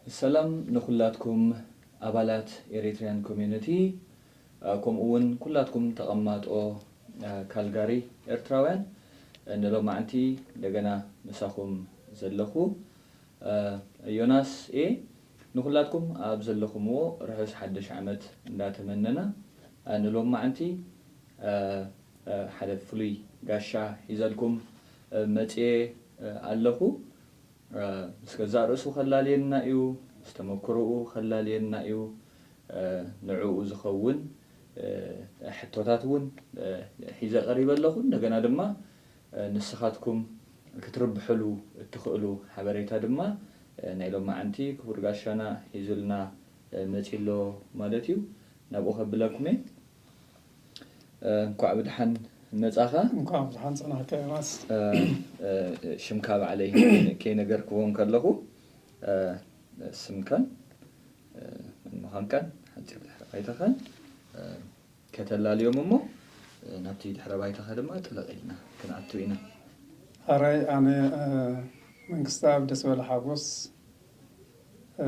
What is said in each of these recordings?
ሰላም ንኹላትኩም ኣባላት ኤሪትሪያን ኮሚዩኒቲ፣ እ፣ ከምኡ እውን ኩላትኩም ተቐማጦ፣ እ፣ ካልጋሪ ኤርትራውያን። እ፣ ንሎማዕንቲ እንደገና ምሳኹም ዘለኹ፣ እ፣ ዮናስ እየ። ንኹላትኩም ኣብ ዘለኹምዎ ርሑስ ሓድሽ ዓመት እንዳተመነና፣ እ፣ ንሎማዕንቲ፣ እ፣ እ፣ ሓደ ፍሉይ ጋሻ ሒዘልኩም፣ እ፣ መጽየ፣ እ፣ ኣለኹ። እ፣ ምስ ገዛእ ርእሱ ከላልየና እዩ፣ ምስ ተመክሮኡ ከላልየና እዩ። እ፣ ንዕኡ ዝኸውን፣ እ፣ ሕቶታት እውን፣ እ፣ ሒዘ ቀሪበ ኣለኹ። እንደገና ድማ፣ እ፣ ንስኻትኩም ክትርብሕሉ እትኽእሉ ሓበሬታ ድማ፣ እ፣ ናይ ሎማዓንቲ ክቡር ጋሻና ሒዙልና፣ እ፣ መጺ ኣሎ ማለት እዩ። ናብኡ ከብለኩም እየ። እ፣ እንኳዕ ብድሓን መጻኻ። እንኳዕ ብድሓን ጸናሕካ ዮናስ። እ፣ እ፣ ሽምካ ባዕለይ ከይነገርክዎ እንከለኹ፣ እ፣ ስምካን፣ እ፣ መን ምዃንካን ሓጺር ድሕረ ባይታኻን፣ እ፣ ከተላልዮም እሞ፣ እ፣ ናብቲ ድሕረ ባይታኻ ድማ ጥልቕ ኢልና ክንኣቱ ኢና። ሕራይ፣ ኣነ፣ እ፣ መንግስተኣብ ደስበለ ሓጎስ፣ እ፣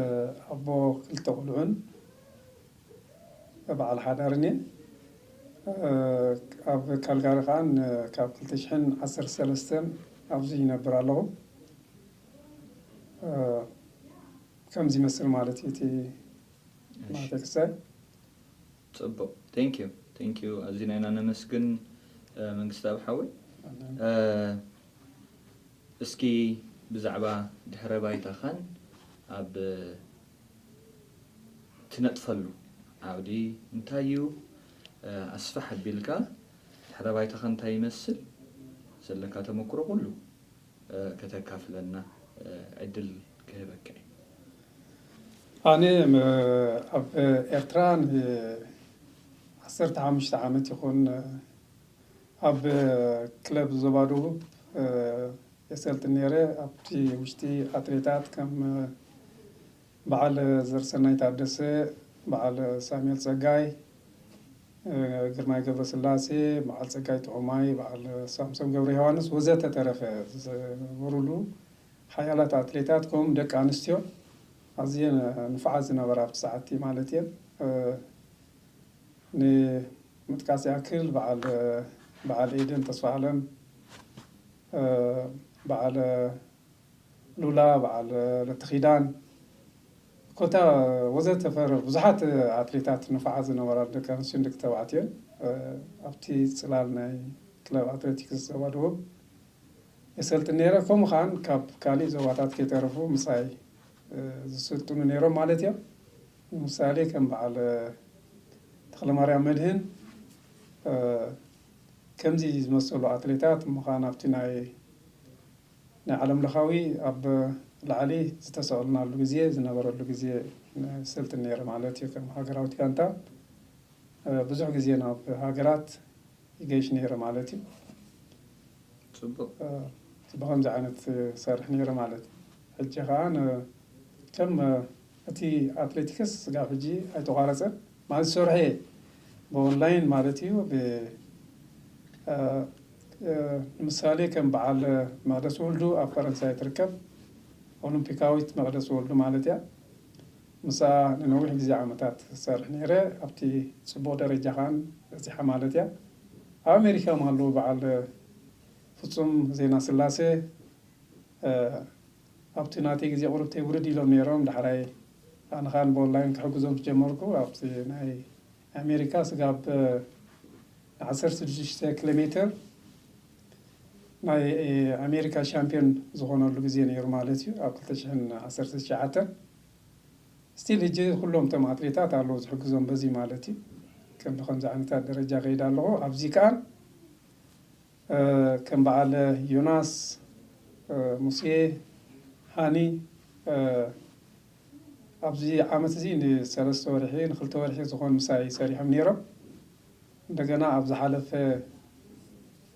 ኣቦ ክልተ ቁልዑን በዓል ሓዳርን እየ። እ፣ ኣብ ካልጋሪ ከኣ ን-፣ ካብ ክልተ ሽሕን ዓሰርተ ሰለስተን ኣብዚ ይነብር ኣለኹ። እ፣ ከምዚ ይመስል ማለት እዩ እቲ እሺ። ማዕተ ክሳይ። ጽቡቕ። Thank you። Thank you። ኣዚና ኢና ነመስግን፣ እ፣ መንግስተኣብ ሓወይ። ኣነ እ፣ እስኪ ብዛዕባ ድሕረ ባይታኻን ኣብ ትነጥፈሉ ዓውዲ እንታይ እዩ? እ፣ ኣስፍሕ ኣቢልካ ድሕረ ባይታኻ እንታይ ይመስል? ዘለካ ተመክሮ ኩሉ፣ እ፣ ከተካፍለና፣ እ፣ ዕድል ክህበካ እየ። ኣነ፣ ም-፣ ኣብ ኤርትራ ን-፣ ዓሰርተ ሓሙሽተ ዓመት ይኹን፣ እ፣ ኣብ ክለብ ዞባ ደቡብ፣ እ፣ የሰልጥን ነይረ። ኣብቲ ውሽጢ ኣትሌታት ከም፣ እ፣ በዓል ዘርሰናይ ታደሰ፣ በዓል ሳሙኤል ጸጋይ፣ እ፣ ግርማይ ገብረስላሴ፣ በዓል ጸጋይ ጥዑማይ፣ በዓል ሳምሶም ገብረ ዮሃንስ ወዘተ ተረፈ ዝነበሩሉ ሓያላት ኣትሌታት፣ ከምኡ ደቂ ኣንስትዮ ኣዝየን ንፉዓት ዝነበራ ኣብቲ ሰዓት ማለት እየን። እ፣ ንምጥቃስ ይኣክል፣ በዓል፣ በዓል ኤደን ተስፋኣለም፣ እ፣ በዓል ሉላ፣ በዓል ለተኺዳን፣ ኮታ ወዘተ ፈረ ብዙሓት ኣትሌታት ንፉዓት ዝነበራ ደቂ ኣንስትዮን ደቂ ተባዕትዮን፣ እ፣ ኣብቲ ጽላል ናይ ክለብ ኣትሌቲክስ ዞባ ደቡብ የሰልጥን ነይረ። ከምኡ ኸኣን ካብ ካሊእ ዞባታት ከይተረፉ ምሳይ፣ እ፣ ዝስልጥኑ ነይሮም ማለት እዮም። ንምሳሌ ከም በዓል፣ እ፣ ተኽለማርያም መድህን፣ እ፣ ከምዚ ዝመሰሉ ኣትሌታት ምዃን ኣብቲ ናይ፣ ናይ ዓለም ለኻዊ ኣብ ላዕሊ ዝተሰቐልናሉ ግዜ ዝነበረሉ ግዜ ንስልጥን ነይረ ማለት እዩ። ከም ሃገራዊት ጋንታ፣ እ፣ ብዙሕ ግዜ ናብ ሃገራት ይገይሽ ነይረ ማለት እዩ። ጽቡቕ። እ፣ ብኸምዚ ዓይነት ሰርሕ ነይረ ማለት እዩ። ሕጂ ኸኣ ን-፣ ከም፣ እ፣ እቲ ኣትሌቲክስ ስጋብ ሕጂ ኣይተቋረጸን። ማለት ዝሰርሖ እየ ብኦንላይን ማለት እዩ። ብ-፣ እ፣ እ፣ ንምሳሌ ከም በዓል መቕደስ ወልዱ ኣብ ፈረንሳይ ትርከብ ኦሎምፒካዊት መቕደስ ወልዱ ማለት እያ። ምስኣ ንነዊሕ ግዜ ዓመታት ዝሰርሕ ነይረ። ኣብቲ ጽቡቕ ደረጃ ኸኣን በጺሓ ማለት እያ። ኣብ ኣሜሪካ እውን ኣለዉ በዓል ፍጹም ዜና ስላሴ፣ እ፣ ኣብቲ ናተይ ግዜ ቁሩብተይ ውርድ ኢሎም ነይሮም። ዳሕራይ ኣነ ኸኣ ብኦንላይን ክሕግዞም ዝጀመርኩ ኣብቲ ናይ ኣሜሪካ ስጋብ፣ እ፣ ን ዓሰርተ ሽዱሽተ ኪሎ ሜትር ናይ፣ እ፣ ኣሜሪካ ሻምፒዮን ዝኾነሉ ግዜ ነይሩ ማለት እዩ፣ ኣብ ክልተ ሽሕን ዓሰርተ ትሽዓተን። ስቲል ሕጂ ኩሎም እቶም ኣትሌታት ኣለዉ ዝሕግዞም በዚ ማለት እዩ። ከም ብኸምዚ ዓይነታት ደረጃ ከይድ ኣለኹ። ኣብዚ ከኣ፣ እ፣ ከም በዓል ዮናስ፣ እ፣ ሙሴ፣ ሃኒ፣ እ፣ ኣብዚ ዓመት እዚ ንሰለስተ ወርሒ፣ ንክልተ ወርሒ ዝኾን ምሳይ ሰሪሖም ነይሮም። እንደገና ኣብ ዝሓለፈ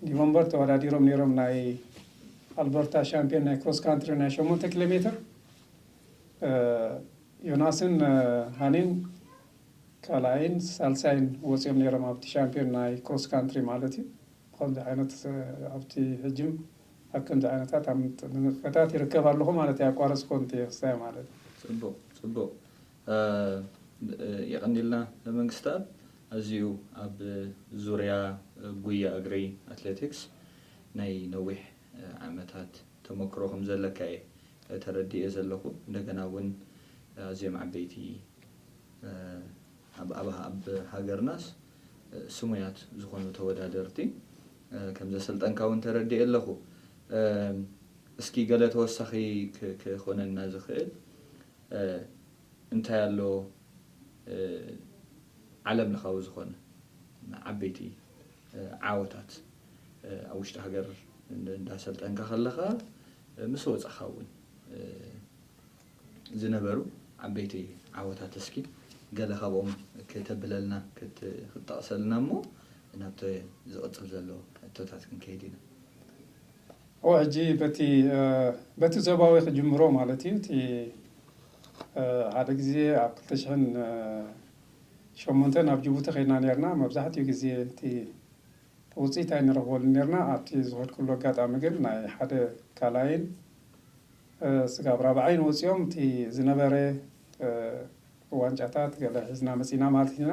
ዲቨምበር ተወዳዲሮም ነይሮም ናይ ኣልበርታ ሻምፒዮን ናይ ክሮስ ካንትሪ ናይ ሸሞንተ ኪሎ ሜትር። እ፣ ዮናስን፣ እ፣ ሃኒን ካልኣይን ሳልሳይን ወፂኦም ነይሮም ኣብቲ ሻምፒዮን ናይ ክሮስ ካንትሪ ማለት እዩ። ብኸምዚ ዓይነት፣ እ፣ ኣብቲ ሕጅም ኣብ ከምዚ ዓይነታት ኣብ ምጥ-፣ ንጥፈታት ይርከብ ኣለኹ ማለት እዩ። ኣቋረፅኮ እንተ ክስታይ ማለት እዩ። ጽቡቕ፣ ጽቡቕ። የቐኒልና መንግስታት። ኣዝዩ ኣብ ዙርያ ጉያ እግሪ፣ ኣትሌቲክስ፣ ናይ ነዊሕ ዓመታት ተመክሮ ከም ዘለካ እየ ተረዲኤ ዘለኹ። እንደገና እውን ኣዝዮም ዓበይቲ ኣብ ኣብ ሃገርናስ ስሙያት ዝኾኑ ተወዳደርቲ ከም ዘሰልጠንካ እውን ተረዲኤ ኣለኹ። እስኪ ገለ ተወሳኺ ክኾነና ዝኽእል እንታይ ኣሎ ዓለም ለኻዊ ዝኾነ ዓበይቲ ዓወታት ኣብ ውሽጢ ሃገር እንዳሰልጠንካ ከለኻ፣ ምስ ወፃኻ እውን ዝነበሩ ዓበይቲ ዓወታት እስኪ ገለ ካብኦም ክተብለልና፣ ክትጠቕሰልና እሞ ናብቲ ዝቕፅል ዘሎ ሕቶታት ክንከይድ ኢና። ኦ ሕጂ በቲ በቲ ዞባዊ ክጅምሮ ማለት እዩ። እቲ ሓደ ግዜ ኣብ ክልተ ሽሕን ሸሞንተን ኣብ ጅቡቲ ከይድና ነርና። መብዛሕትኡ ግዜ እቲ ውፅኢት ኣይንረኽበሉ ነርና። ኣብቲ ዝኸድኩሉ ኣጋጣሚ ግን ናይ ሓደ ካልኣይን ስጋብ ራብዓይን ወፂኦም እቲ ዝነበረ ዋንጫታት ገለ ሒዝና መፂና ማለት ኢና።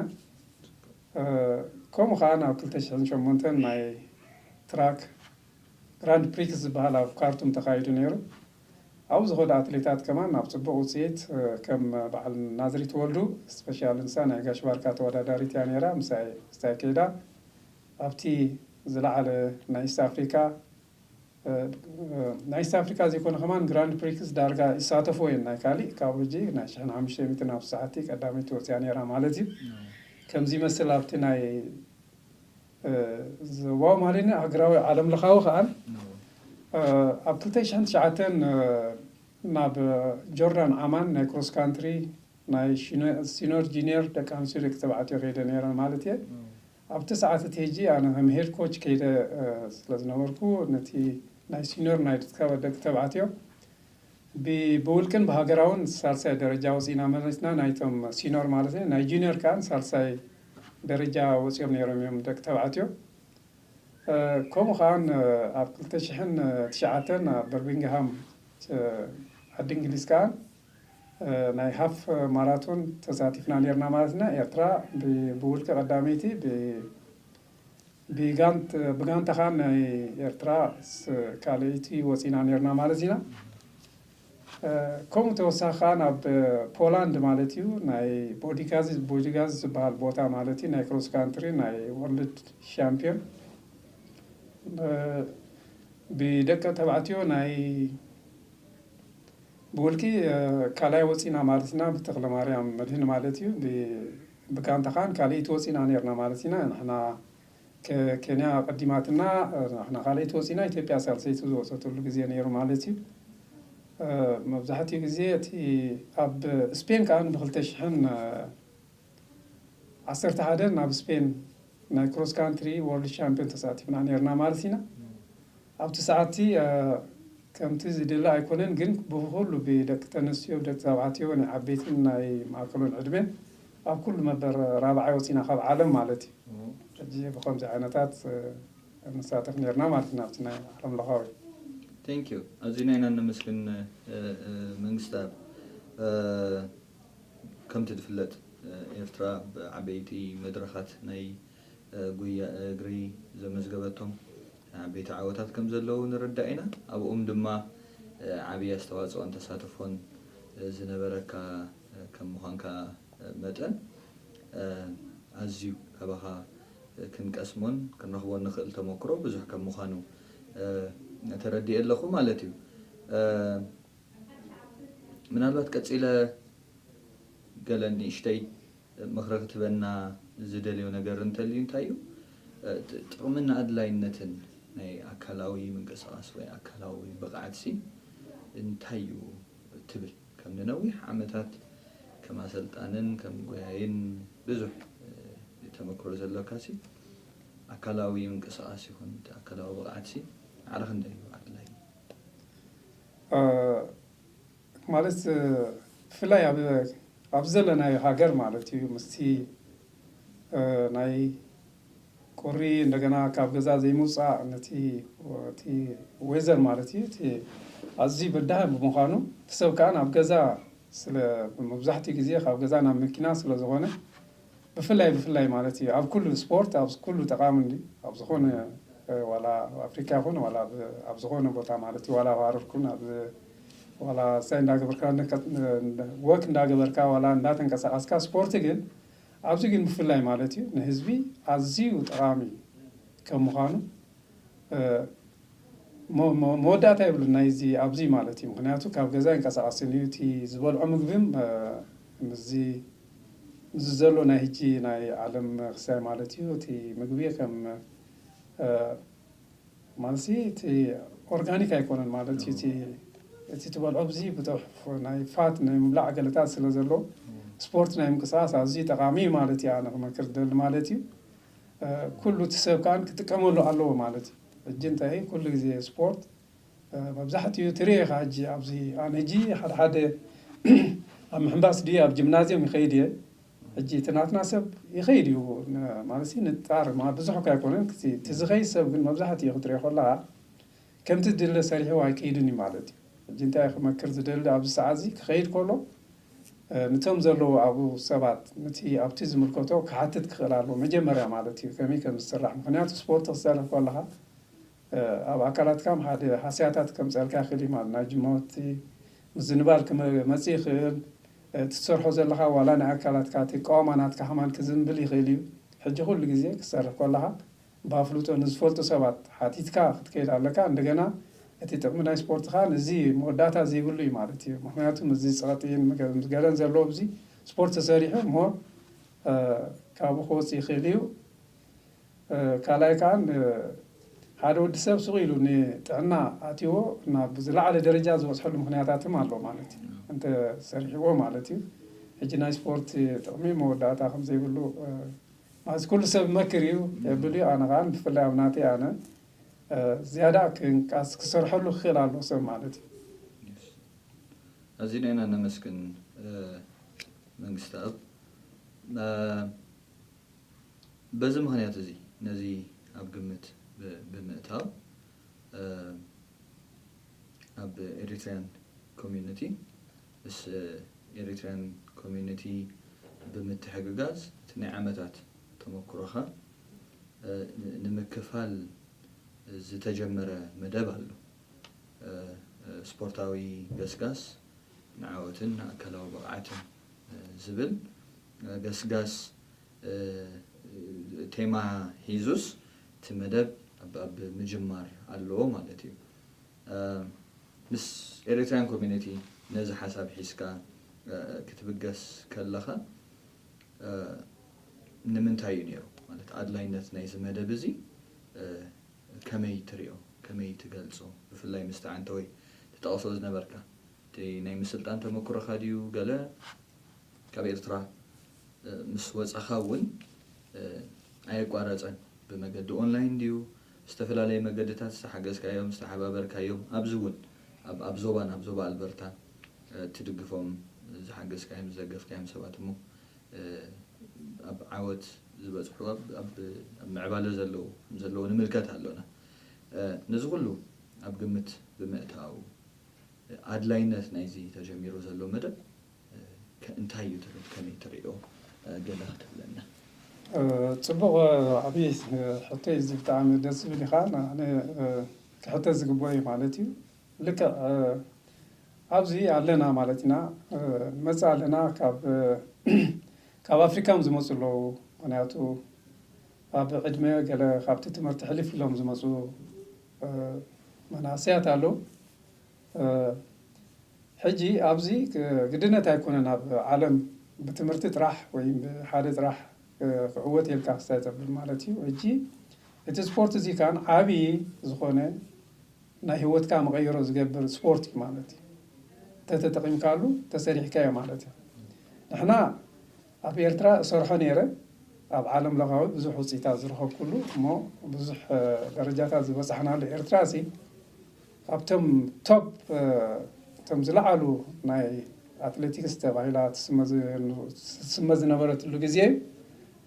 ከምኡ ከዓ ናብ ክልተ ሽሕን ሸሞንተን ናይ ትራክ ግራንድ ፕሪክስ ዝበሃል ኣብ ካርቱም ተኻይዱ ነይሩ። ኣብኡ ዝኸዱ ኣትሌታት ከማን ናብ ፅቡቕ ውፅኢት ከም በዓል ናዝሪት ወልዱ፣ ስፔሻል ንሳ ናይ ጋሽ ባርካ ተወዳዳሪት እያ ነይራ። ምሳይ ምስታይ ከይዳ ኣብቲ ዝለዓለ ናይ ኢስት ኣፍሪካ ናይ ኢስት ኣፍሪካ ዘይኮነ ከማን ግራንድ ፕሪክስ ዳርጋ ይሳተፉ እየን። ናይ ካሊእ ካብ ሕጂ ናይ ሽሕን ሓሙሽተ ሚእትን ኣብ ሰዓቲ ቀዳመይቲ ወፅያ ነይራ ማለት እዩ። ከምዚ ይመስል ኣብቲ ናይ ዞባዊ ማለት ሃገራዊ ዓለም ለኻዊ ከዓን ኣብ ክልተ ሽሕን ትሽዓተን ናብ ጆርዳን ዓማን ናይ ክሮስ ካንትሪ ናይ ሲኖር ጂኒየር ደቂ ኣንስትዮ ደቂ ተባዕትዮ ከይደ ነይረ ማለት እየ። ኣብቲ ሰዓት እቲ ሕጂ ኣነ ከም ሄድ ኮች ከይደ ስለ ዝነበርኩ ነቲ ናይ ሲኖር ናይ ደቂ ተባዕትዮ ብውልቅን ብሃገራውን ሳልሳይ ደረጃ ወፂና መለስና። ናይቶም ሲኖር ማለት ናይ ጁኒየር ከዓ ሳልሳይ ደረጃ ወፂኦም ነይሮም እዮም ደቂ ተባዕትዮ። ከምኡ ከዓ ኣብ ክልተ ሽሕን ትሽዓተን ኣብ በርሚንግሃም ዓዲ እንግሊዝ ከዓ ናይ ሃፍ ማራቶን ተሳቲፍና ነርና ማለት ኢና። ኤርትራ ብውልቂ ቀዳመይቲ ብጋንት ብጋንታ ከዓ ናይ ኤርትራ ካልኣይቲ ወፂና ነርና ማለት ኢና። ከምኡ ተወሳኺ ከዓ ናብ ፖላንድ ማለት እዩ ናይ ቦዲጋዝ ቦዲጋዝ ዝበሃል ቦታ ማለት እዩ ናይ ክሮስ ካንትሪ ናይ ወርልድ ሻምፒዮን ብደቂ ተባዕትዮ ናይ ብውልቂ ካልኣይ ወፂና ማለት ኢና ብተክለ ማርያም መድህን ማለት እዩ። ብጋንታ ከዓ ካልኣይቲ ወፂና ነርና ማለት ኢና። ንሕና ኬንያ ቀዲማትና ንሕና ካልኣይቲ ወፂና ኢትዮጵያ ሳልሰይቲ ዝወፀትሉ ግዜ ነይሩ ማለት እዩ። መብዛሕትኡ ግዜ እቲ ኣብ ስፔን ከዓ ብክልተ ሽሕን ዓሰርተ ሓደን ናብ ስፔን ናይ ክሮስ ካንትሪ ወርልድ ሻምፒዮን ተሳቲፍና ነርና ማለት ኢና። ኣብቲ ሰዓትቲ ከምቲ ዝድለ ኣይኮነን፣ ግን ብኩሉ ብደቂ ተነስትዮ ብደቂ ተባዕትዮ ናይ ዓበይትን ናይ ማእከሉን ዕድሜን ኣብ ኩሉ መበር ራብዓይ ወፂና ካብ ዓለም ማለት እዩ። ሕጂ ብከምዚ ዓይነታት ንሳተፍ ነርና ማለት ኢና ኣብቲ ናይ ዓለም ለኻዊ። Thank you። ኣዝና ኢና ነመስግን መንግስቲ ኣብ ከምቲ ዝፍለጥ ኤርትራ ብዓበይቲ መድረኻት ናይ ጉያ እግሪ ዘመዝገበቶም ዓበይቲ ዓወታት ከም ዘለዉ ንርዳእ ኢና። ኣብኦም ድማ ዓብዪ ኣስተዋፅኦን ተሳትፎን ዝነበረካ ከም ምዃንካ መጠን ኣዝዩ ካባኻ ክንቀስሞን ክንረኽቦን ንኽእል ተመክሮ ብዙሕ ከም ምዃኑ ተረዲኤ ኣለኹ ማለት እዩ። ምናልባት ቀፂለ ገለ ንእሽተይ ምኽሪ ክትበና ዝደልዮ ነገር እንተልዩ እንታይ እዩ? ጥቕምን ኣድላይነትን ናይ ኣካላዊ ምንቅስቓስ ወይ ኣካላዊ ብቕዓትሲ እንታይ እዩ ትብል? ከም ንነዊሕ ዓመታት ከም ኣሰልጣንን ከም ጎያይን ብዙሕ ተመክሮ ዘለካሲ ኣካላዊ ምንቅስቓስ ይኹን ኣካላዊ ብቕዓትሲ ማዕረ ክንደይ እዩ ኣድላይ? ማለት ብፍላይ ኣብ ዘለናዮ ሃገር ማለት እዩ ምስቲ ናይ ቁሪ እንደገና ካብ ገዛ ዘይምውፃእ ነቲ እቲ ዌዘር ማለት እዩ እቲ ኣዝዩ በዳሂ ብምዃኑ እቲ ሰብ ከዓ ኣብ ገዛ ስለ መብዛሕትኡ ግዜ ካብ ገዛ ናብ መኪና ስለ ዝኾነ፣ ብፍላይ ብፍላይ ማለት እዩ ኣብ ኩሉ ስፖርት፣ ኣብ ኩሉ ጠቓሚ እንዲ ኣብ ዝኾነ፣ ዋላ ኣብ ኣፍሪካ ይኹን ዋላ ኣብ ዝኾነ ቦታ ማለት እዩ፣ ዋላ ኣብ ሃረር ኩን፣ ዋላ እንታይ እንዳገበርካ፣ ወክ እንዳገበርካ ዋላ እንዳተንቀሳቀስካ፣ ስፖርት ግን ኣብዚ ግን ብፍላይ ማለት እዩ ንህዝቢ ኣዝዩ ጠቓሚ ከም ምዃኑ መወዳእታ የብሉን ናይዚ ኣብዚ ማለት እዩ። ምክንያቱ ካብ ገዛ ይንቀሳቀስን እዩ፣ እቲ ዝበልዖ ምግብም ምስዚ ዘሎ ናይ ህጂ ናይ ዓለም ክሳይ ማለት እዩ። እቲ ምግቢ ከም ማለት እቲ ኦርጋኒክ ኣይኮነን ማለት እዩ። እቲ ትበልዖ ብዚ ብጥሕ ናይ ፋት ናይ ምብላዕ ገለታት ስለ ዘሎ ስፖርት ናይ ምንቅስቃስ ኣዝዩ ጠቃሚ እዩ ማለት እዩ። ኣነ ክመክር ዝደሊ ማለት እዩ። ኩሉ እቲ ሰብ ከኣ ክጥቀመሉ ኣለዎ ማለት እዩ። ሕጂ እንታይ ኩሉ ግዜ ስፖርት መብዛሕትኡ ትርኢ ኢኻ። ሕጂ ኣብዚ ኣነ ሕጂ ሓደ ሓደ ኣብ ምሕንባስ ድዩ ኣብ ጅምናዝዮም ይኸይድ እየ። ሕጂ እቲ ናትና ሰብ ይኸይድ እዩ ማለት ንጣር ብዙሕ እኳ ኣይኮነን። እቲ ዝኸይድ ሰብ ግን መብዛሕትኡ ክትሪኦ ከለኻ ከምቲ ድለ ሰሪሕዎ ኣይከይድን እዩ ማለት እዩ። ሕጂ እንታይ ክመክር ዝደሊ ኣብዚ ሰዓት እዚ ክኸይድ ከሎ ነቶም ዘለዉ ኣብኡ ሰባት ነቲ ኣብቲ ዝምልከቶ ክሓትት ክኽእል ኣለዎ መጀመርያ ማለት እዩ፣ ከመይ ከም ዝስራሕ። ምኽንያቱ ስፖርት ክትሰርሕ ከለኻ ኣብ ኣካላትካ ሓደ ሃስያታት ከምፀልካ ይኽእል እዩ ማለት ናይ ጅማወቲ ምዝንባል ክመፅእ ይኽእል። እቲ ትሰርሖ ዘለኻ ዋላ ናይ ኣካላትካ እቲ ቀዋማ ናትካ ከማን ክዝንብል ይኽእል እዩ። ሕጂ ኩሉ ግዜ ክትሰርሕ ከለኻ ብኣፍልጦ ንዝፈልጡ ሰባት ሓቲትካ ክትከይድ ኣለካ። እንደገና እቲ ጥቕሚ ናይ ስፖርት ከዓ እዚ መወዳእታ ዘይብሉ እዩ ማለት እዩ። ምክንያቱ እዚ ፀቕጢን ገለን ዘለዎ እዚ ስፖርት ተሰሪሑ እሞ ካብኡ ክወፅእ ይኽእል እዩ። ካልኣይ ከዓ ሓደ ወዲ ሰብ ስቕ ኢሉ ንጥዕና ኣትዎ ናብ ዝለዓለ ደረጃ ዝበፅሐሉ ምክንያታትም ኣሎ ማለት እዩ። እንተሰሪሕዎ ማለት እዩ። ሕጂ ናይ ስፖርት ጥቕሚ መወዳእታ ከምዘይብሉ ማለት ኩሉ ሰብ መክር እዩ የብል እዩ። ኣነ ከዓ ብፍላይ ኣብ ናተይ ኣነ ዝያዳ ክንቃስ ክሰርሐሉ ክኽእል ኣሎ ሰብ ማለት እዩ። ኣዚና ኢና ነመስግን መንግስቲ ኣብ በዚ ምኽንያት እዚ ነዚ ኣብ ግምት ብምእታው ኣብ ኤሪትሪያን ኮሚዩኒቲ ምስ ኤሪትሪያን ኮሚዩኒቲ ብምትሕግጋዝ እቲ ናይ ዓመታት ተመክሮኻ ንምክፋል ዝተጀመረ መደብ ኣሎ። ስፖርታዊ ገስጋስ ንዓወትን ንኣካላዊ ብቕዓትን ዝብል ገስጋስ ቴማ ሒዙስ እቲ መደብ ኣብ ምጅማር ኣለዎ ማለት እዩ። ምስ ኤሪትሪያን ኮሚኒቲ ነዚ ሓሳብ ሒዝካ ክትብገስ ከለኻ ንምንታይ እዩ ነይሩ ማለት ኣድላይነት ናይዚ መደብ እዚ ከመይ ትሪኦ ከመይ ትገልፆ? ብፍላይ ምስቲ ዓንተወይ ትጠቕሶ ዝነበርካ እቲ ናይ ምስልጣን ተመክሮኻ ድዩ ገለ ካብ ኤርትራ ምስ ወፃኻ እውን ኣየቋረፀን ብመገዲ ኦንላይን ድዩ ዝተፈላለየ መገድታት ዝተሓገዝካዮም ዝተሓባበርካዮም ኣብዚ እውን ኣብ ዞባን ኣብ ዞባ ኣልበርታ ትድግፎም ዝሓገዝካዮም ዝደገፍካዮም ሰባት እሞ ኣብ ዓወት ዝበፅሑ ኣብ ምዕባለ ዘለዉ ከምዘለዉ ንምልከት ኣሎና። ነዚ ኩሉ ኣብ ግምት ብምእታው ኣድላይነት ናይዚ ተጀሚሩ ዘሎ መደብ እንታይ እዩ ትብል ከመይ ትሪኦ ገለ ክትብለና? ፅቡቕ ዓብዪ ሕቶ እዩ። እዚ ብጣዕሚ ደስ ዝብል ኢኻ። ኣነ ክሕተት ዝግብኦ እዩ ማለት እዩ። ልክዕ ኣብዚ ኣለና ማለት ኢና። ንመፅእ ኣለና ካብ ካብ ኣፍሪካ እዮም ዝመፁ ኣለዉ። ምክንያቱ ኣብ ዕድመ ገለ ካብቲ ትምህርቲ ሕልፍ ኢሎም ዝመፁ መናእሰያት ኣለዉ። ሕጂ ኣብዚ ግድነት ኣይኮነን ኣብ ዓለም ብትምህርቲ ጥራሕ ወይ ብሓደ ጥራሕ ክዕወት የልካ ክሳይ ተብል ማለት እዩ። ሕጂ እቲ ስፖርት እዚ ካን ዓብዪ ዝኾነ ናይ ህይወትካ መቐየሮ ዝገብር ስፖርት እዩ ማለት እዩ። እንተተጠቒምካሉ ተሰሪሕካዮ ማለት እዩ። ንሕና ኣብ ኤርትራ እሰርሖ ነይረ ኣብ ዓለም ለኻዊ ብዙሕ ውፅኢታት ዝረኸብኩሉ እሞ ብዙሕ ደረጃታት ዝበፃሕናሉ ኤርትራ ሲ ካብቶም ቶፕ እቶም ዝለዓሉ ናይ ኣትሌቲክስ ተባሂላ ትስመ ዝነበረትሉ ግዜ እዩ።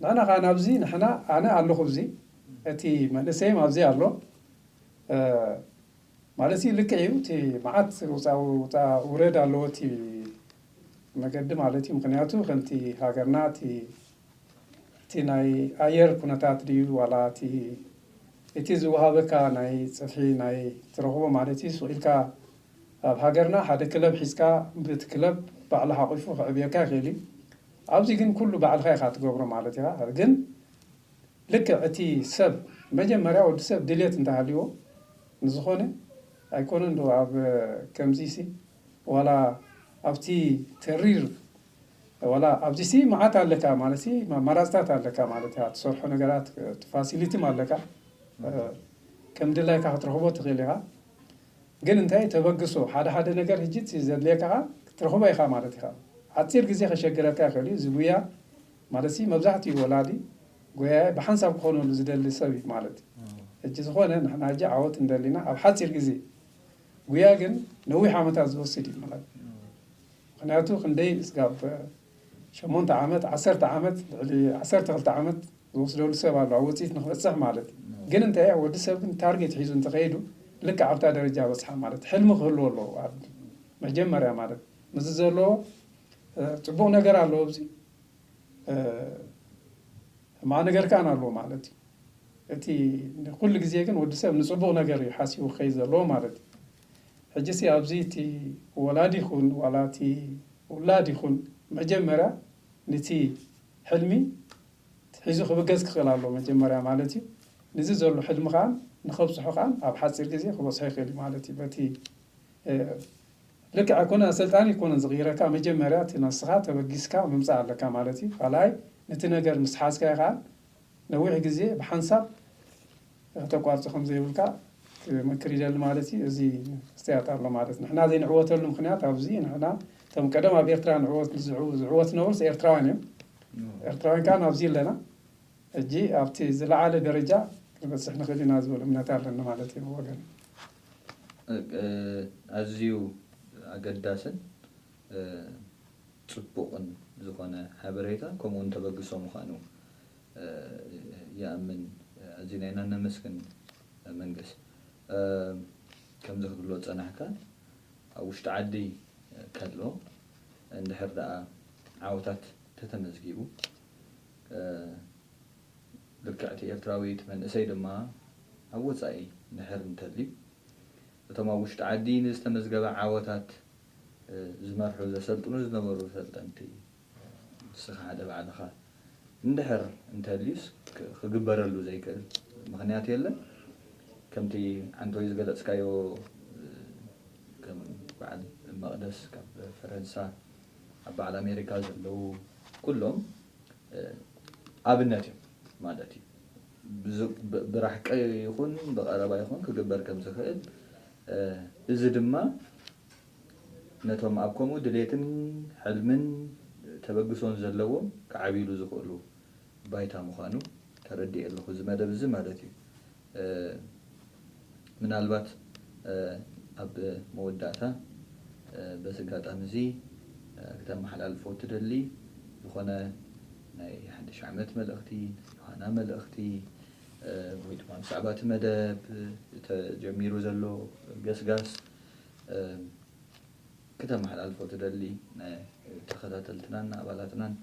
ንሕና ከዓ ናብዚ ንሕና ኣነ ኣለኹ ብዚ እቲ መንእሰይም ኣብዚ ኣሎ ማለት እዩ። ልክዕ እዩ እቲ መዓት ውፃ ውፃ ውረድ ኣለዎ እቲ መገዲ ማለት እዩ። ምኽንያቱ ከምቲ ሃገርና እቲ እቲ ናይ ኣየር ኩነታት ድዩ ዋላ እቲ እቲ ዝወሃበካ ናይ ጽፍሒ ናይ ትረኽቦ ማለት እዩ። ስቕ ኢልካ ኣብ ሃገርና ሓደ ክለብ ሒዝካ በቲ ክለብ ባዕሉ ሓቒፉ ከዕብየካ ይኽእል እዩ። ኣብዚ ግን ኩሉ ባዕልኻ ኢኻ ትገብሮ ማለት ኢኻ። ግን ልክዕ እቲ ሰብ መጀመርያ ወዲ ሰብ ድሌት እንተሃልይዎ ንዝኾነ ኣይኮነን ዶ ኣብ ከምዚሲ ዋላ ኣብቲ ተሪር ዋላ ኣብዚሲ መዓት ኣለካ ማለት ሲ ኣማራፅታት ኣለካ ማለት እያ። ትሰርሖ ነገራት ፋሲሊቲም ኣለካ ከም ድላይካ ክትረኽቦ ትኽእል ኢኻ። ግን እንታይ ተበግሶ ሓደ ሓደ ነገር ሕጂ እቲ ዘድልየካ ክትረኽቦ ኢኻ ማለት ኢኻ። ሓፂር ግዜ ከሸግረካ ይኽእል እዩ። እዚ ጉያ ማለት ሲ መብዛሕትኡ ወላዲ ጎያየ ብሓንሳብ ክኾነሉ ዝደሊ ሰብ እዩ ማለት እዩ። ሕጂ ዝኾነ ንሕና ሕጂ ዓወት እንደሊና ኣብ ሓፂር ግዜ ጉያ ግን ነዊሕ ዓመታት ዝወስድ እዩ ማለት እዩ። ምኽንያቱ ክንደይ ስጋብ ሸሞንተ ዓመት ዓሰርተ ዓመት ልዕሊ ዓሰርተ ክልተ ዓመት ዝወስደሉ ሰብ ኣሎ ኣብ ውፅኢት ንክበፅሕ ማለት እዩ። ግን እንታይ ወዲ ሰብ ግን ታርጌት ሒዙ እንተኸይዱ ልክዕ ኣብታ ደረጃ በፅሓ ማለት ሕልሚ ክህልዎ ኣለዎ ኣብ መጀመርያ ማለት ምስዚ ዘለዎ ፅቡቕ ነገር ኣለዎ ኣብዚ ሕማቕ ነገር ከኣ ኣለዎ ማለት እዩ። እቲ ኩሉ ግዜ ግን ወዲ ሰብ ንፅቡቕ ነገር እዩ ሓሲቡ ክኸይድ ዘለዎ ማለት እዩ። ሕጂ ሲ ኣብዚ እቲ ወላዲ ይኹን ዋላ እቲ ውላድ ይኹን መጀመርያ ነቲ ሕልሚ ሒዙ ክብገዝ ክኽእል ኣለዎ መጀመርያ ማለት እዩ። ነዚ ዘሎ ሕልሚ ከኣ ንኸብፅሖ ከኣ ኣብ ሓፂር ግዜ ክበፅሖ ይኽእል እዩ ማለት እዩ። በቲ ልክዕ ኣይኮነ ኣሰልጣኒ ኣይኮነን ዝቕይረካ መጀመርያ እቲ ነስኻ ተበጊስካ ምምፃእ ኣለካ ማለት እዩ። ካልኣይ ነቲ ነገር ምስ ሓዝካዮ ከዓ ነዊሕ ግዜ ብሓንሳብ ከተቋርፆ ከም ዘይብልካ ክምክር ይደሊ ማለት እዩ። እዚ ክስተያት ኣሎ ማለት ንሕና ዘይንዕወተሉ ምክንያት ኣብዚ ንሕና እቶም ቀደም ኣብ ኤርትራ ንዕወት ዝዕወት ዝነበሩስ ኤርትራውያን እዮም። ኤርትራውያን ከዓ ናብዚ ኣለና ሕጂ ኣብቲ ዝለዓለ ደረጃ ክንበፅሕ ንኽእል ኢና ዝብል እምነት ኣለኒ ማለት እዩ ብወገን። ኣዝዩ ኣገዳስን ፅቡቕን ዝኾነ ሓበሬታ ከምኡ እውን ተበግሶ ምዃኑ ይኣምን። ኣዚና ኢና ነመስግን መንግስ። ከምዚ ክትብሎ ዝፀናሕካ ኣብ ውሽጢ ዓዲ ከሎ እንድሕር ደኣ ዓወታት ተተመዝጊቡ ልክዕ እቲ ኤርትራዊ እቲ መንእሰይ ድማ ኣብ ወፃኢ ድሕር እንተልዩ እቶም ኣብ ውሽጢ ዓዲ ንዝተመዝገበ ዓወታት ዝመርሑ ዘሰልጥኑ ዝነበሩ ሰልጠንቲ ንስኻ ሓደ ባዕልኻ እንድሕር እንተልዩስ ክግበረሉ ዘይክእል ምኽንያት የለን። ከምቲ ዓንቶይ ዝገለፅካዮ ከም በዓል መቕደስ ካብ ፈረንሳ ኣብ በዓል ኣሜሪካ ዘለዉ ኩሎም ኣብነት እዮም ማለት እዩ። ብራሕቂ ይኹን ብቐረባ ይኹን ክግበር ከም ዝኽእል እዚ ድማ ነቶም ኣብ ከምኡ ድሌትን ሕልምን ተበግሶን ዘለዎም ክዓብይሉ ዝኽእሉ ባይታ ምዃኑ ተረዲኤ ኣለኹ እዚ መደብ እዚ ማለት እዩ። ምናልባት ኣብ መወዳእታ በዚ ኣጋጣሚ እዚ ክተመሓላልፎ ትደሊ ዝኾነ ናይ ሓድሽ ዓመት መልእኽቲ፣ ናይ ዮሃና መልእኽቲ ወይ ድማ ብዛዕባ እቲ መደብ ተጀሚሩ ዘሎ ገስጋስ ክተመሓላልፎ ትደሊ ንተኸታተልትናን ንኣባላትናን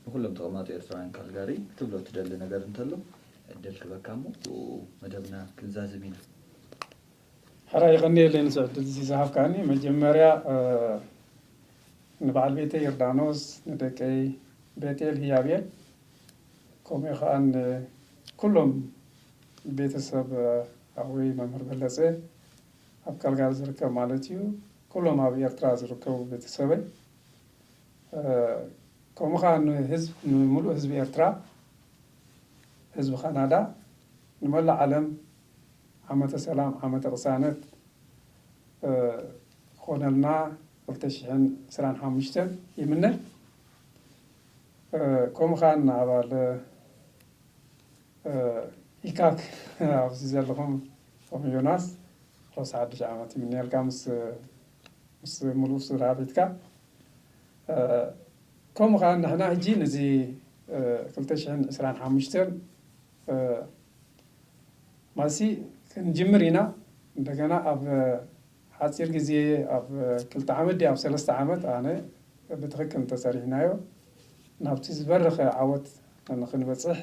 ንኩሎም ተቐማጦ ኤርትራውያን ካልጋሪ ክትብሎ ትደሊ ነገር እንተሎ ዕድል ክበካ እሞ ብኡ መደብና ክንዛዝም ኢና። ሕራይ የቐንየለይ ንዚ ዕድል እዚ ዝሃብካኒ። መጀመርያ ንበዓል ቤተይ ዮርዳኖስ፣ ንደቀይ ቤቴል ህያቤል፣ ከምኡ ከዓ ንኩሎም ቤተሰብ ሓወይ መምህር በለፀ ኣብ ካልጋሪ ዝርከብ ማለት እዩ። ኩሎም ኣብ ኤርትራ ዝርከቡ ቤተሰበይ ከምኡ ከዓ ንህዝብ ንምሉእ ህዝቢ ኤርትራ፣ ህዝቢ ካናዳ፣ ንመላእ ዓለም ዓመተ ሰላም ዓመተ ቅሳነት ክኾነልና ክልተ ሽሕን ዕስራን ሓሙሽተን ይምነ። ከምኡ ከዓ ንኣባል ኢካክ ኣብዚ ዘለኹም ከም ዮናስ ሮስ ሓድሽ ዓመት ይምነየልካ ምስ ምስ ሙሉእ ስድራ ቤትካ። ከምኡ ከዓ ንሕና ሕጂ ነዚ ክልተ ሽሕን ዕስራን ሓሙሽተን ማሲ ክንጅምር ኢና። እንደገና ኣብ ሓፂር ግዜ ኣብ ክልተ ዓመት ድዩ ኣብ ሰለስተ ዓመት ኣነ ብትኽክል እንተሰሪሕናዮ ናብቲ ዝበረኸ ዓወት ንኽንበፅሕ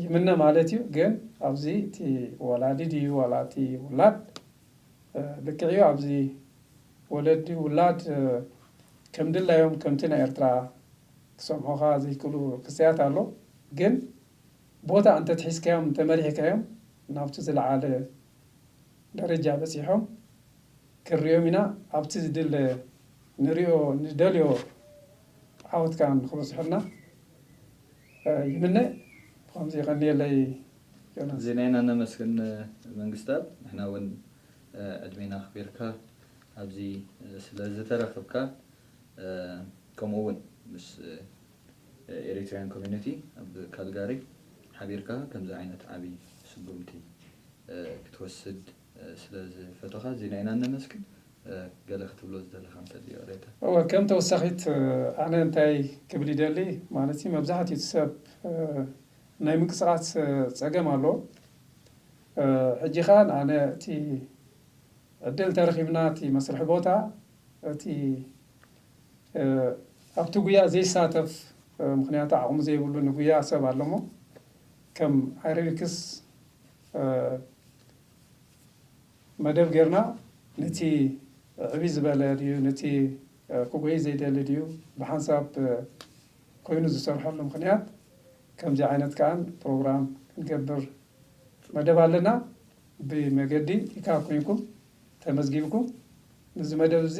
ይምነ ማለት እዩ። ግን ኣብዚ እቲ ወላዲ ድዩ ዋላ እቲ ውላድ ልክዕ እዩ። ኣብዚ ወለዲ ውላድ ከም ድላዮም ከምቲ ናይ ኤርትራ ክሰምዑኻ ዘይክእሉ ክስተያት ኣሎ። ግን ቦታ እንተትሒዝካዮም እንተመሪሕካዮም ናብቲ ዝለዓለ ደረጃ በፂሖም ክንሪኦም ኢና። ኣብቲ ዝድለ ንሪኦ ንደልዮ ዓወት ከዓ ንክበፅሑልና ይምነ። ብከምዚ የቐንየለይ ዮናስ። ዜናና ነመስግን መንግስታት፣ ንሕና እውን ዕድሜና ኣኽቢርካ ኣብዚ ስለ ዝተረኽብካ፣ ከምኡ እውን ምስ ኤሪትሪያን ኮሚኒቲ ኣብ ካልጋሪ ሓቢርካ ከምዚ ዓይነት ዓብዪ ስጉምቲ ክትወስድ ስለ ዝፈተኻ ዜናና ነመስግን። ገለ ክትብሎ ዝደለኻ እንተልዮ ሬታ? እወ፣ ከም ተወሳኺት ኣነ እንታይ ክብል ይደሊ ማለት እዩ፣ መብዛሕትኡ እቲ ሰብ ናይ ምንቅስቃስ ፀገም ኣሎ። ሕጂ ኸዓ ኣነ እቲ ዕድል ተረኺብና እቲ መስርሒ ቦታ እቲ ኣብቲ ጉያ ዘይሳተፍ፣ ምክንያቱ ዓቕሚ ዘይብሉ ንጉያ ሰብ ኣለሞ ከም ኣይሮኒክስ መደብ ጌርና ነቲ ዕብይ ዝበለ ድዩ ነቲ ክጎይ ዘይደሊ ድዩ ብሓንሳብ ኮይኑ ዝሰርሐሉ ምክንያት ከምዚ ዓይነት ከዓን ፕሮግራም ክንገብር መደብ ኣለና። ብመገዲ ኢካ ኮይንኩም ተመዝጊብኩም ነዚ መደብ እዚ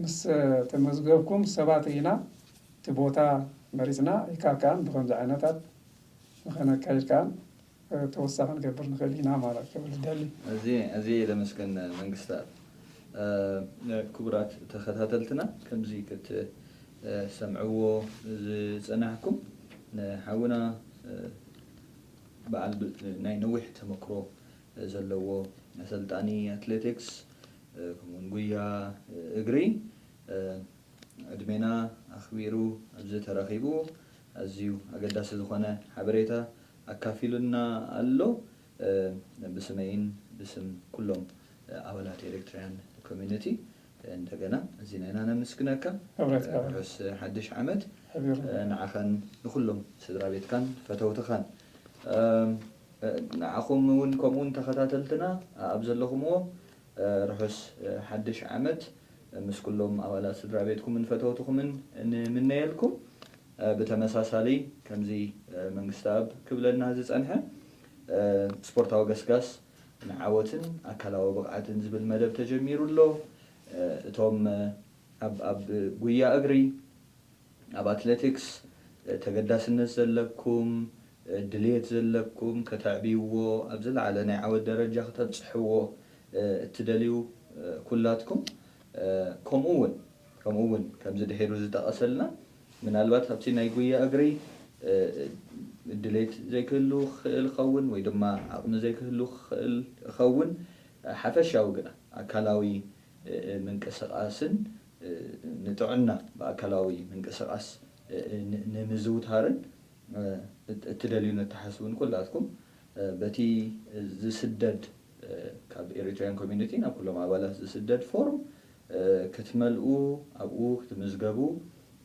ምስ ተመዝገብኩም ሰባት ርኢና እቲ ቦታ መሪፅና ኢካ ከዓን ብከምዚ ዓይነታት ንኸነካይድ ከዓን ተወሳኺ ንገብር ንኽእል ኢና ማለት ክብል ደሊ። እዚ እዚ ለመስገን መንግስታት ክቡራት ተኸታተልትና ከምዚ ክትሰምዕዎ ዝጸናሕኩም ንሓውና በዓል ናይ ነዊሕ ተመክሮ ዘለዎ ኣሰልጣኒ ኣትሌቲክስ ከምኡውን ጉያ እግሪ ዕድሜና ኣኽቢሩ ኣብዚ ተረኺቡ ኣዝዩ ኣገዳሲ ዝኾነ ሓበሬታ ኣካፊሉና ኣሎ። ብስመይን ብስም ኩሎም ኣባላት ኤሪትሪያን ኮሚኒቲ እንደገና እዚና ኢና ነመስግነካ። ርሑስ ሓድሽ ዓመት ንዓኻን ንኩሎም ስድራ ቤትካን ፈተውትኻን። ንዓኹም እውን ከምኡውን ተኸታተልትና ኣብ ዘለኹምዎ ርሑስ ሓድሽ ዓመት ምስ ኩሎም ኣባላት ስድራ ቤትኩምን ፈተውትኹምን ንምነየልኩም። ብተመሳሳሊ ከምዚ መንግስቲ ኣብ ክብለና ዝጸንሐ ስፖርታዊ ገስጋስ ንዓወትን ኣካላዊ ብቕዓትን ዝብል መደብ ተጀሚሩ ኣሎ። እቶም ኣብ ጉያ እግሪ ኣብ ኣትሌቲክስ ተገዳስነት ዘለኩም ድልየት ዘለኩም ከተዕብይዎ ኣብ ዝለዓለ ናይ ዓወት ደረጃ ክተብፅሕዎ እትደልዩ ኩላትኩም ከምኡ እውን ከምኡ እውን ከምዚ ድሒሩ ዝጠቐሰልና ምናልባት ኣብቲ ናይ ጉያ እግሪ ድሌት ዘይክህሉ ክኽእል ኸውን ወይ ድማ ዓቕሚ ዘይክህሉ ክኽእል ኸውን ሓፈሻዊ ግና ኣካላዊ ምንቅስቃስን ንጥዕና ብኣካላዊ ምንቅስቃስ ንምዝውታርን እትደልዩ ነተሓስቡን ኩላትኩም በቲ ዝስደድ ካብ ኤሪትሪያን ኮሚኒቲ ናብ ኩሎም ኣባላት ዝስደድ ፎርም ክትመልኡ ኣብኡ ክትምዝገቡ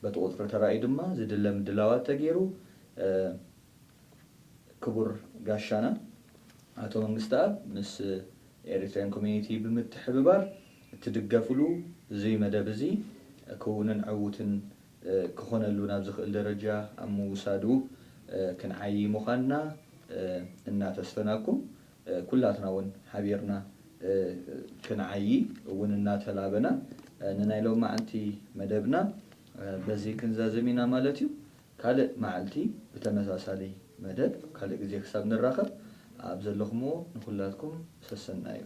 በቲ ቁፅሪ ተራእዩ ድማ ዝድለ ምድላዋት ተገይሩ ክቡር ጋሻና ኣቶ መንግስተኣብ ምስ ኤሪትሪያን ኮሚኒቲ ብምትሕብባር እትድገፍሉ እዚ መደብ እዚ ክውንን ዕዉትን ክኾነሉ ናብ ዝኽእል ደረጃ ኣብ ምውሳዱ ክንዓዪ ምዃንና እናተስፈናኩም ኩላትና እውን ሓቢርና ክንዓዪ እውን እናተላበና ንናይ ሎማዓንቲ መደብና በዚ ክንዛዝም ኢና ማለት እዩ። ካልእ መዓልቲ ብተመሳሳሊ መደብ ካልእ ግዜ ክሳብ ንራኸብ ኣብ ዘለኹምዎ ንኹላትኩም ሰሰናዩ።